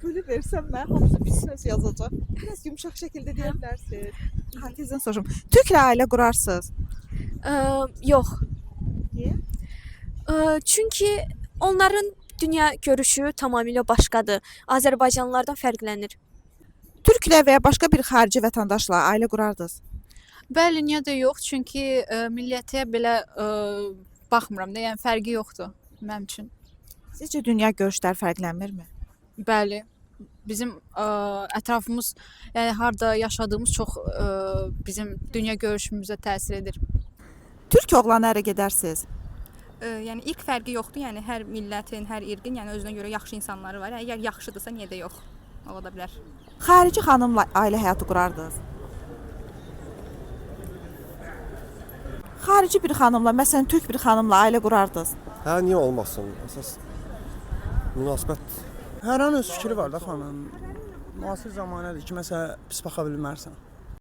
Pülü versəm mən hamısı pis söz yazacaq. Biraz yumşaq şəkildə deyə bilərsiniz. Ha, tezdən soruşum. Türklə ailə qurarsınız? Yox. Niyə? Çünki onların dünya görüşü tamamilə başqadır. Azərbaycanlılardan fərqlənir. Türklə və ya başqa bir xarici vətəndaşla ailə qurardınız? Bəli, niyə də yox? Çünki millətə belə baxmıram da, yəni fərqi yoxdur mənim üçün. Sizcə dünya görüşləri fərqlənmirmi? Bəli. Bizim ətrafımız, yəni harda yaşadığımız çox bizim dünya görüşümüzə təsir edir. Türk oğlanı ərə gedərsiniz? Yəni irq fərqi yoxdur. Yəni hər millətin, hər irqin, yəni özünə görə yaxşı insanları var. Əgər yaxşıdırsa, niyə də yox? Ola da bilər. Xarici xanımla ailə həyatı qurardınız? Xarici bir xanımla, məsələn, türk bir xanımla ailə qurardınız? Hə, niyə olmasın? Əsas münasibət. Hər an öz fikri var da xanım. Müasir zəmanədir ki, məsələn, pis baxa bilmərsən.